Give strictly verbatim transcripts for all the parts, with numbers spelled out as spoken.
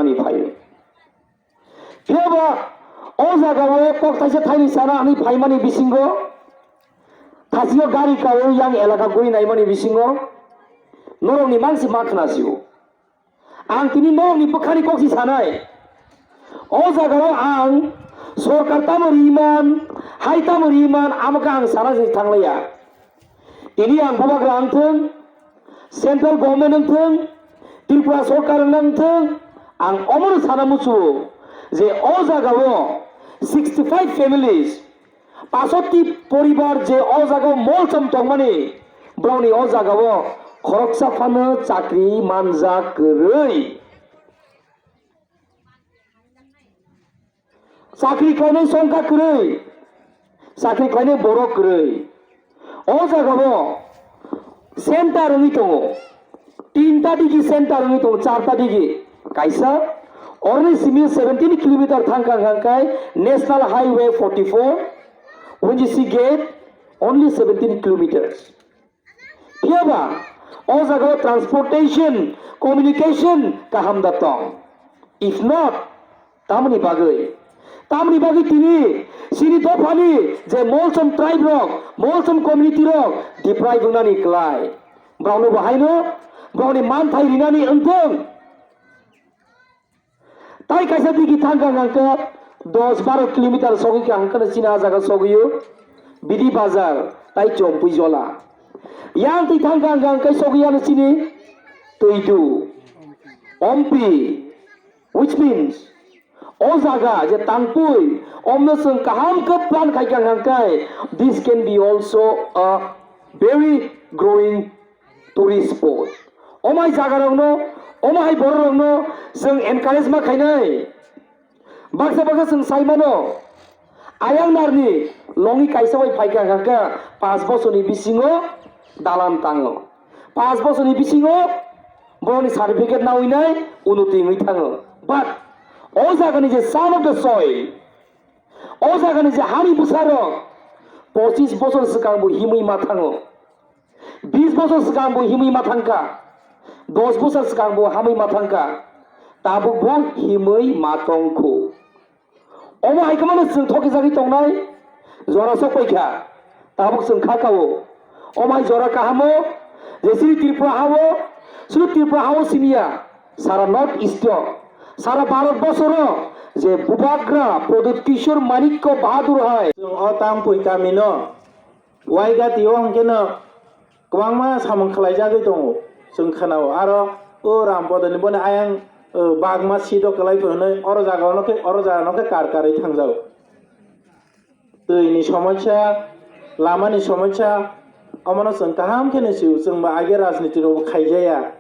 ni phaio. Phiya ba o jaga o kok thaisa thaini sana ani phaimani bisingo, thasingo gari kawi yang elaka guri naimani bisingo norokni mangsi ma khna sio. Ang tini norokni bwkhani kok si sanai. O jaga o ang sorkar tamo riman, hai tamo riman, amo khe ang sana se thanglaiya. Tini ang bubagra wngthung, central government wngthung, Tripura sorkar wngthung, ang omono sana muchungo je o jaga o sixty five families, pasoti poribar je o jaga o molsom tongmani, borokni o jaga o khoroksa phano chakri manjak kwrwi. Chakri khlainai songkha kwrwi, chakri khlainai borok kwrwi. O jaga o center wngwi tongo, tinta digi center wngwi tongo, charta digi. Kaisa oroni simi seventeen kilometer thangkha hwnkha khe National Highway forty four, Wenjisi gate, only seventeen kilometers. Phiya ba o jaga o transportation, communication kaham da tong? If not, tamoni bagwi? Tamoni bagwi tini chini dophani je Molsom tribe rok, Molsom community rok deprive wngnani kwlai? Borokno bo haino borokni manthai rinani wngthung. Tai kaisa digi thangkha hwnkha khe dos baro kilometer sogwi kha hwnkhe chini ah jaga sogwio Bidi Bazar tai Chompui Jola. Yang twi thangkha hwnkha khe sogwi ano chini Twidu, Ompi, which means o jaga je Tangpui, omno chwng kaham khe plan khaikha hwnkha khe this can be also a very growing tourist spot. Omai jagarokno, omai bororokno chwng encourage ma khainai. Baksa baksa chwng sai mano, ayang narni longi kaisa bai phaikha hwnkha khe panch bosorni bisingo dalan tango. Panch bosorni bisingo borokni certificate nawi nai, unoti wngwi thango. But o jagani je son of the soil, o jagani je hani bwsarok pochis bosor swkang bo himwi ma thango. Bis bosor swkang bo himwi ma thangkha, dos bosor swkang bo hamwi ma thangkha, tabuk bo himwi ma tongkhu. Omo hai kwmano chwng thokjagwi tongnai jora sok paikha, tabuk chwng kha kao. Omo hai jora kahamo, je chini Tripura hao, chini Tripura hao simiya, sara North East o, sara Bharat bosoro je Bubagra Pradyut Kishore Manikya Bahadur hai. Chwng o Tangpui kamino Waigati o hwnkhe no kwbangma samung khlaijagwi tongo, chwng khnao. Aro o Rampodoni boni ayang, o, bagma seat o kwlai phai hwnwi oro jagao no khe, oro jagao no khe kar karwi thangjago. Twi ni somosya, lama ni somosya, omono chwng kaham khe ni sio, chwng ba age rajniti rok bo khaijaya.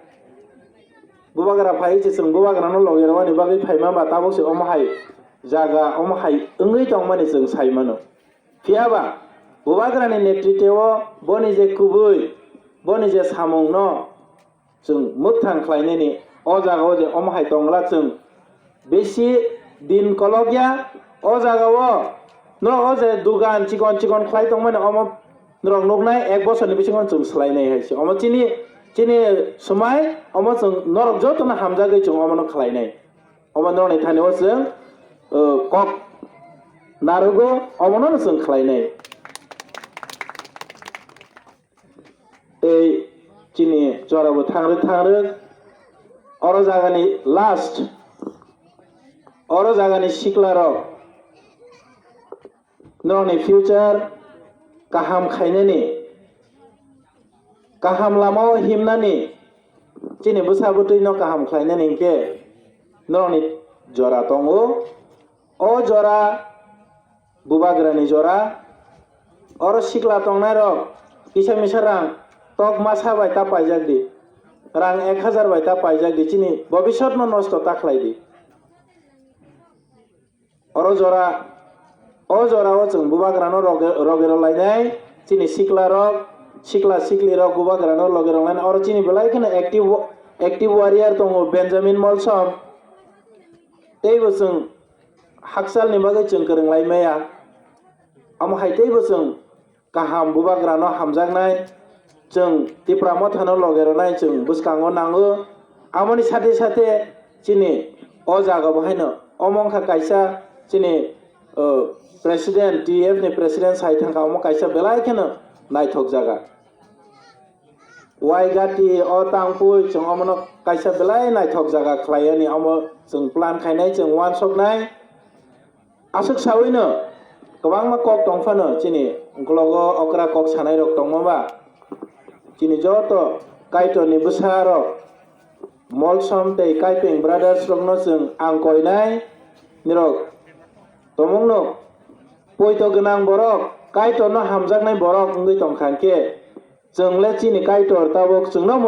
Bubagra phai se chwng bubagra no logi rwmani bagwi phaima ba tabuk se omo hai jaga, omo hai wngwi tongmani chwng sai mano. Phiya ba, Bubagrani netritwo boni je kubui, boni je samungno chwng mwthang khlainani o jagao je omo hai tongla chwng bisi din kolokya, o jagao norok o je dugan chikon chikon khlai tongmani omo norok nuknai ek bosorni bisingo chwng swlainai hai se. Omo chini, chini swmai omo chwng norok jotono hamjagwi chwng omono khlainai. Omo norokni thani o chwng, o, kok narogo, omono chwng khlainai. Tei chini jorabo thangrwk thangrwk, oro jagani last, oro jagani siklarok norokni future kaham khainani, kaham lamao himnani, chini bwsa bwtwino kaham khlainani hinkhe norokni jora tongo. O jora bubagrani jora, oro sikla tongnairok kisa misa rang tok masa bai ta paijak di, rang ek hajar bai ta paijak di, chini bobisotno nosto ta khlai di. Oro jora, o jorao chwng bubagrano roge-, rogerok lainai, chini siklarok, sikla siklirok bubagrano rogerok lainai. Oro chini belai kheno active, active warrior tongo Benjamin Molsom. Teibo chwng hakchalni bagwi chwng kwrwng lai maya. Omo hai teibo chwng kaham bubagrano hamjaknai, chwng Tipra Mothano loge rwnai chwng bwskango nango. Amoni sate sate chini O jaga bo haino omo wngkha kaisa chini, o, president, T F ni president sai thangkha, omo kaisa belai kheno naithok jaga. Waigati o tangpui chwng omono kaisa belai naithok jaga khlaiyani, omo chwng plan khainai, chwng uansuknai. Aswk sawino kwbangma kok tongphano chini uklogo okra kok sanairok tongma ba. Chini joto Kaitorni bwsarok Molsom tei Kaipeng brothers rokno chwng ang koinai, nirok tomungno poito gwnang borok, Kaitorno hamjaknai borok wngwi tongkha hwnkhe, chwng le chini Kaitor tabuk chwngno